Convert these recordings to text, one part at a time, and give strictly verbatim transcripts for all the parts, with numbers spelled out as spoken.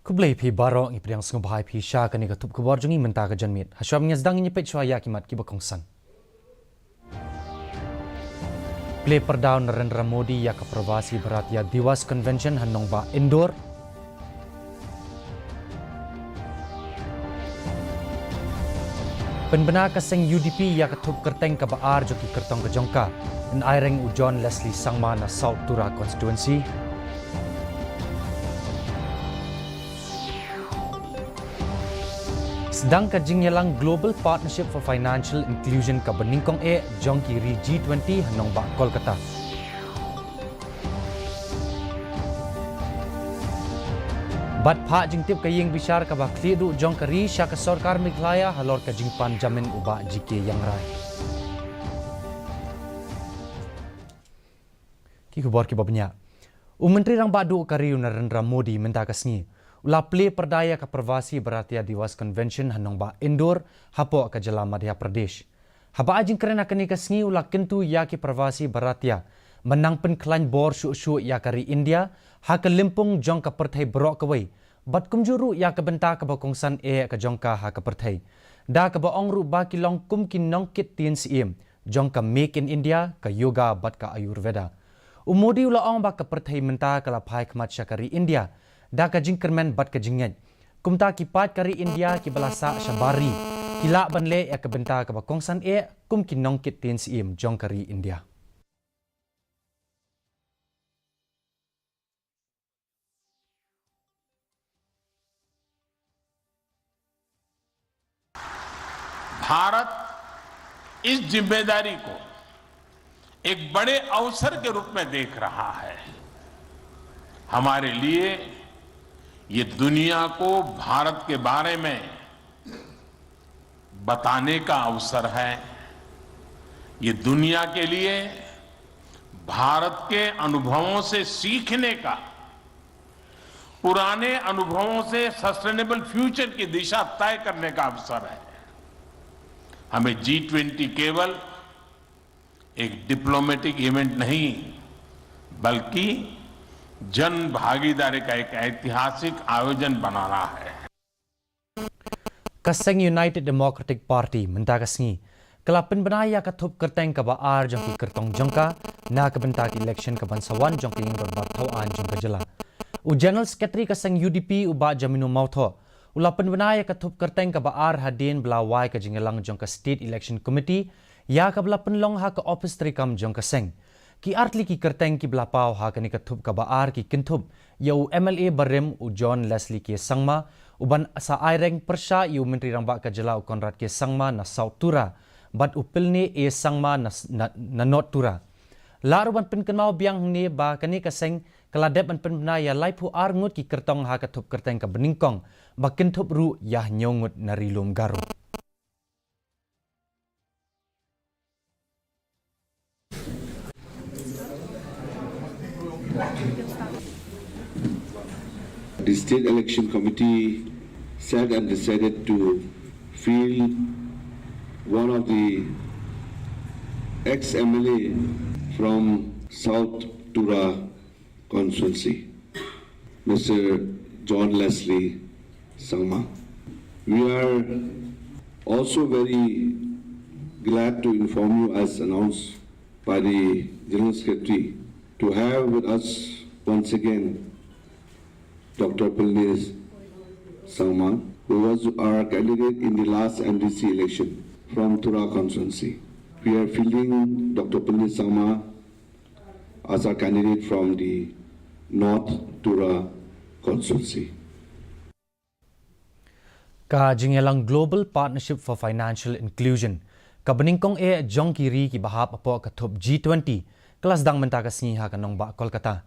Khublei phi baroh, ngi pdiang sngewbha ïa phi sha kane ka thup khubor jong ngi mynta ka janmiet. Hashwa ngin sdang, ngin peit shuwa ïa ki mat kiba kongsan. Plie pyrda u Narendra Modi ïa ka Pravasi Bharatiya Diwas Convention ha nongbah Indore. Pynbna ka seng U D P ïa ka thup kyrteng kaba ar jong ki kyrtong ka jong ka. Yn aireng u John Leslie Sangma na South Tura Constituency. Sdang ka jingïalang Global Partnership for Financial Inclusion kaba nyngkong eh jong ki ri G twenty ha nongbah Kolkata. Bad phah jingtip ka ïing bishar kaba khlieh duh jong ka ri sha ka sorkar Meghalaya halor ka jingpan jamin u Bah G K Ïangrai. Ki khubor kiba bniah. U Myntri Rangbah Duh ka ri u Narendra Modi mynta ka sngi u la plie pyrda ïa ka Pravasi Bharatiya Diwas Convention ha nongbah Indore hapoh ka jylla Madhya Pradesh. Haba ai jingkren ha kane ka sngi u la kyntu ïa ki Pravasi Bharatiya ban nang pynkhlaiñ bor shuh shuh ïa ka ri India ha ka lympung jong ka pyrthei baroh kawei, bad kumjuh ruh ïa ka bynta kaba kongsan eh ka jong ka ha ka pyrthei. Da kaba ong ruh ba ki long kum ki nongkit ktien syiem jong ka Make in India, ka Yoga bad ka Ayurveda. U Modi u la ong ba ka pyrthei mynta ka la phai khmat sha ka ri India da ka jingkyrmen bad ka jingngeit. Kumta ki paid ka ri India kiba la sah shabar ri ki lah ban leh ïa ka bynta kaba kongsan eh kum ki nongkit ktien syiem jong ka ri India. भारत इस जिम्मेदारी को एक बड़े अवसर के रूप में देख रहा है। हमारे लिए ये दुनिया को भारत के बारे में बताने का अवसर है। ये दुनिया के लिए भारत के अनुभवों से सीखने का, पुराने अनुभवों से सस्टेनेबल फ्यूचर की दिशा तय करने का अवसर है। हमें जी ट्वेंटी केवल एक डिप्लोमेटिक इवेंट नहीं, बल्कि जन भागीदारी का एक ऐतिहासिक आयोजन बनाना है। Ka seng United Democratic Party mynta ka sngi ka la pynbna ïa ka thup kyrteng kaba ar jong ki kyrtong jong ka na ka bynta ka election kaban sa wan jong ka ïing dorbar thaw aiñ jong ka jylla. U General Secretary ka seng U D P u Bah Jamino Mawthoh u la pynbna ïa ka thup kyrteng kaba ar hadien ba la wai ka jingïalang jong ka State Election Committee ïa kaba la pynlong ha ka ophis treikam jong ka seng. Ki artylli ki kyrteng kiba la paw ha kane ka thup kaba ar ki kynthup ïa u M L A barim u John Leslie K Sangma, uban sa aireng pyrshah ïa u Myntri Rangbah ka jylla u Conrad K Sangma na South Tura, bad u Pilne A Sangma na, na, na North Tura. La ruh ban pynkynmaw biang hangne ba kane ka seng ka la dep ban pynbna ïa laiphew ar ngut ki kyrtong ha ka thup kyrteng kaba nyngkong, ba kynthup ruh ïa hynñiew ngut na Ri Lum Garo. The State Election Committee sat and decided to field one of the ex-M L A from South Tura constituency, Mister John Leslie Sangma. We are also very glad to inform you, as announced by the General Secretary, to have with us once again Doctor Pilnis Sangma, who was our candidate in the last M D C election from Tura constituency. We are fielding Doctor Pilnis Sangma as a candidate from the North Tura constituency. Ka jingïalang Global Partnership for Financial Inclusion kaba nyngkong eh jong ki ri kiba hap hapoh ka thup G twenty ka la sdang mynta ka sngi ha ka nongbah Kolkata.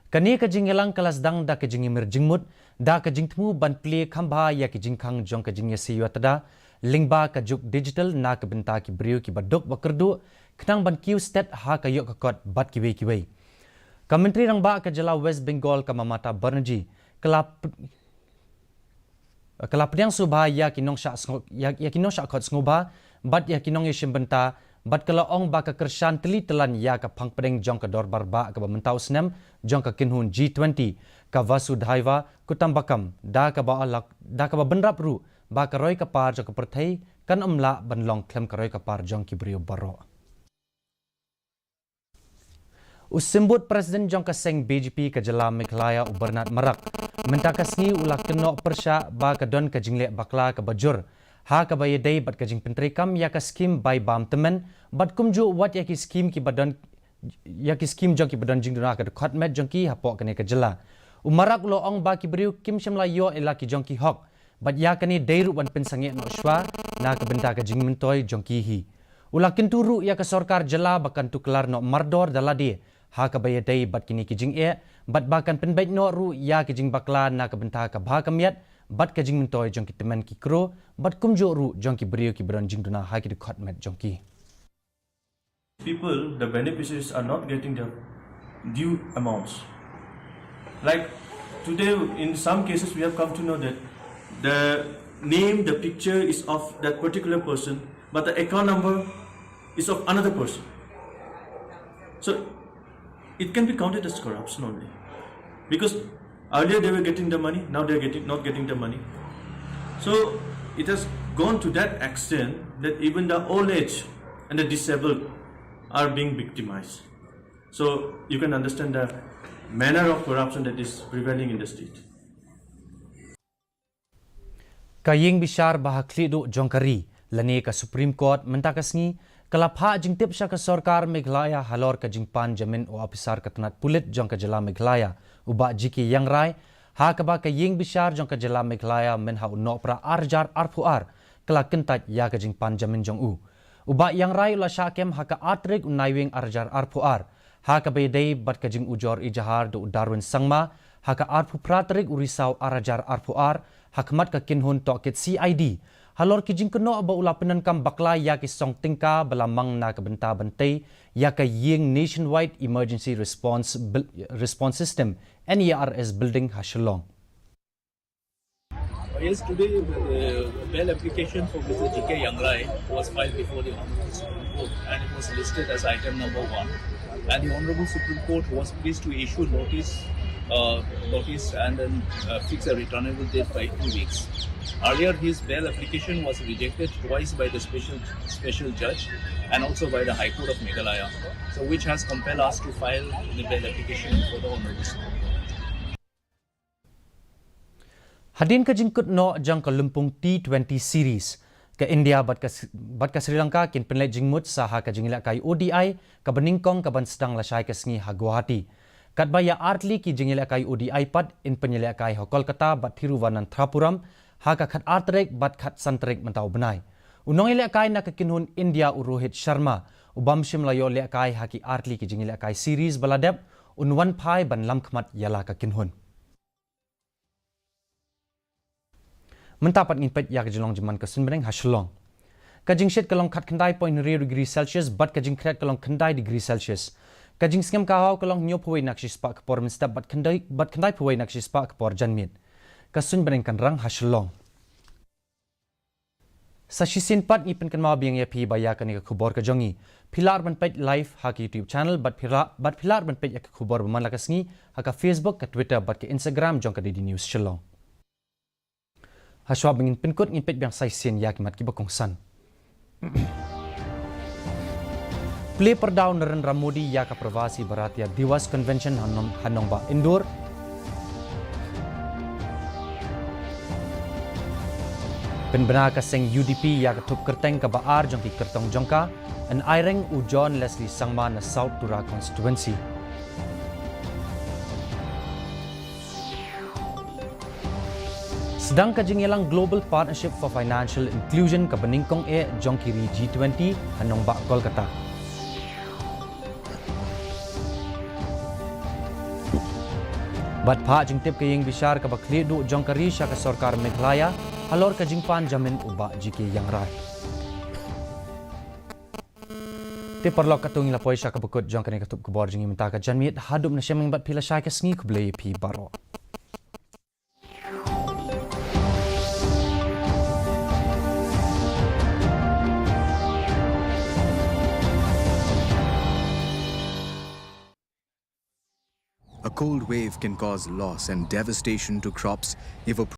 Kane ka jingïalang ka la sdang da ka jingïamir jingmut, da ka jingthmu ban plie kham bha ïa ka jingkhang jong ka jingïasyrwa tda lyngba ka juk digital na ka bynta ki briew kiba duk ba kyrduh, khnang ban kiew stet ha ka ïoh ka kot bad kiwei kiwei. Ka Myntri Rangbah ka jylla West Bengal ka Mamata Banerjee ka la p-, ka la pdiang sngewbha ïa ki nongshah sngew-, ïa, ïa ki nongshah khot sngewbha bad ïa ki nongïashim bynta bad ka la ong ba ka kyrshan tylli tylan ïa ka phang pdeng jong ka dorbar bah kaba mynta u snem jong ka kynhun G twenty, ka Vasudhaiva Kutumbakam, da kaba la, da kaba bynrap ruh ba ka roi ka par jong ka pyrthei kan ym lah ban long khlem ka roi ka par jong ki briew baroh. U Symbud President jong ka seng B J P ka jylla Meghalaya, u Bernard Marak, mynta ka sngi u la kynnoh pyrshah ba ka don ka jingleh bakla kaba jur ha kaba ïadei bad ka jingpyntreikam ïa ka skim bai bam tymmen bad kumjuh wat ïa ki skim kiba don, ïa ki skim jong kiba don jingduna ha ka dkhot met jong ki hapoh kane ka jylla. U Marak u la ong ba ki briew kim shym la ïoh ïa la ki jong ki hok bad ïa kane dei ruh ban pynsangeh noh shuwa na ka bynta ka jingmyntoi jong ki hi. U la kyntu ruh ïa ka sorkar jylla ba kan tuklar noh mardor da lade ha kaba ïadei bad kine ki jingeh bad ba kan pynbeit noh ruh ïa ki jingbakla na ka bynta ka bha ka miat bad ka jingmyntoi jong ki tymmen ki kro bad kumjuh ruh jong ki briew kiba don jingduna ha ki dkhot met jong ki. People, the beneficiaries, are not getting their due amounts. Like today, in some cases, we have come to know that the name, the picture is of that particular person, but the account number is of another person. So it can be counted as corruption only. Because earlier they were getting the money, now they are getting, not getting the money. So it has gone to that extent that even the old age and the disabled are being victimized. So you can understand the manner of corruption that is prevailing in the state. Ka ïing bishar ba ha khlieh duh jong ka ri, lane ka Supreme Court, mynta ka sngi ka la phah jingtip sha ka sorkar Meghalaya halor ka jingpan jamin u ophisar ka tnat pulit jong ka jylla Meghalaya, u Bah G K Iangrai, ha kaba ka ïing bishar jong ka jylla Meghalaya mynha u Nohprah ar hajar arphew ar ka la kyntait ïa ka jingpan jamin jong u. U Bah Iangrai u la shah kem ha ka ar tarik u Naiwieng ar hajar arphew ar ha kaba ïadei bad ka jingujor ijahar da u Darwin Sangma ha ka arphew phra tarik u Risaw ar hajar arphew ar ha khmat ka kynhun tohkit C I D halor ki jingkynnoh ba u la pyndonkam bakla ïa ki song tyngka ba la mang na ka bynta ban tei ïa ka ïing Nationwide Emergency Response Bil-, Response System, N E R S Building ha Shillong. Yes, today the bail application for Mister G K Iangrai was filed before the Honorable Supreme Court and it was listed as item number one. And the Honorable Supreme Court was pleased to issue notice, uh, notice and then uh, fix a returnable date by two weeks. Earlier, his bail application was rejected twice by the special special judge and also by the High Court of Meghalaya, so which has compelled us to file the bail application before the Honorable Supreme Court. Hadien ka jingkut noh jong ka lympung T twenty series, ka India bad ka, bad ka Sri Lanka kin pynleit jingmut sa ha ka jingïalehkai O D I kaba nyngkong kaban sdang lashai ka sngi ha Guwahati. Katba ïa artylli ki jingïalehkai O D I pat yn pynïalehkai ha Kolkata bad Thiruvananthapuram ha ka khat ar tarik bad khat san tarik mynta u bnai. U nongïalehkai na ka kynhun India u Rohit Sharma, u bym shym la ïoh lehkai ha ki artylli ki jingïalehkai series ba la dep, un wan phai ban lam khmat ïa la ka kynhun. Mynta pat ngin peit ïa ka jinglong jingman ka suiñbneng ha Shillong. Ka jingshit ka long khatkhyndai point hynriew degree Celsius bad ka jingkhriat ka long khyndai degree Celsius. Ka jingsngem ka haw ka long hynñiewphew wei na ka shispah ka por mynstep bad khyndai, bad khyndaiphew wei na ka shispah ka por janmiet. Ka suiñbneng kan rang ha Shillong. Sa shisien pat ngi pynkynmaw biang ïa phi ba ïa kane ka khubor ka jong ngi phi lah ban peit live ha ka YouTube channel bad phi lah, bad phi lah ban peit ïa ka khubor ba man la ka sngi ha ka Facebook, ka Twitter bad ka Instagram jong ka D D News Shillong. Hashwa ba ngin pynkut ngin peit biang sa shisien ïa ki mat kiba kongsan. Plie pyrdaw Narendra Modi ïa ka Pravasi Bharatiya Diwas Convention ha nong-, ha nongbah Indore. Pynbna ka seng U D P ïa ka thup kyrteng kaba ar jong ki kyrtong jong ka, yn aireng u John Leslie Sangma na South Tura Constituency. Sdang ka jingïalang Global Partnership for Financial Inclusion kaba nyngkong eh jong ki ri G twenty ha nongbah Kolkata. Bad phah jingtip ka ïing bishar kaba khlieh duh jong ka ri sha ka sorkar Meghalaya halor ka jingpan jamin u Bah G K Iangrai. Te paralok, katto ngi la poi sha kaba kut jong kane ka thup khubor jong ngi mynta ka janmiet. Haduh mynta shem bad phi lashai ka sngi, khublei phi baroh. cold wave can cause loss and devastation to crops if a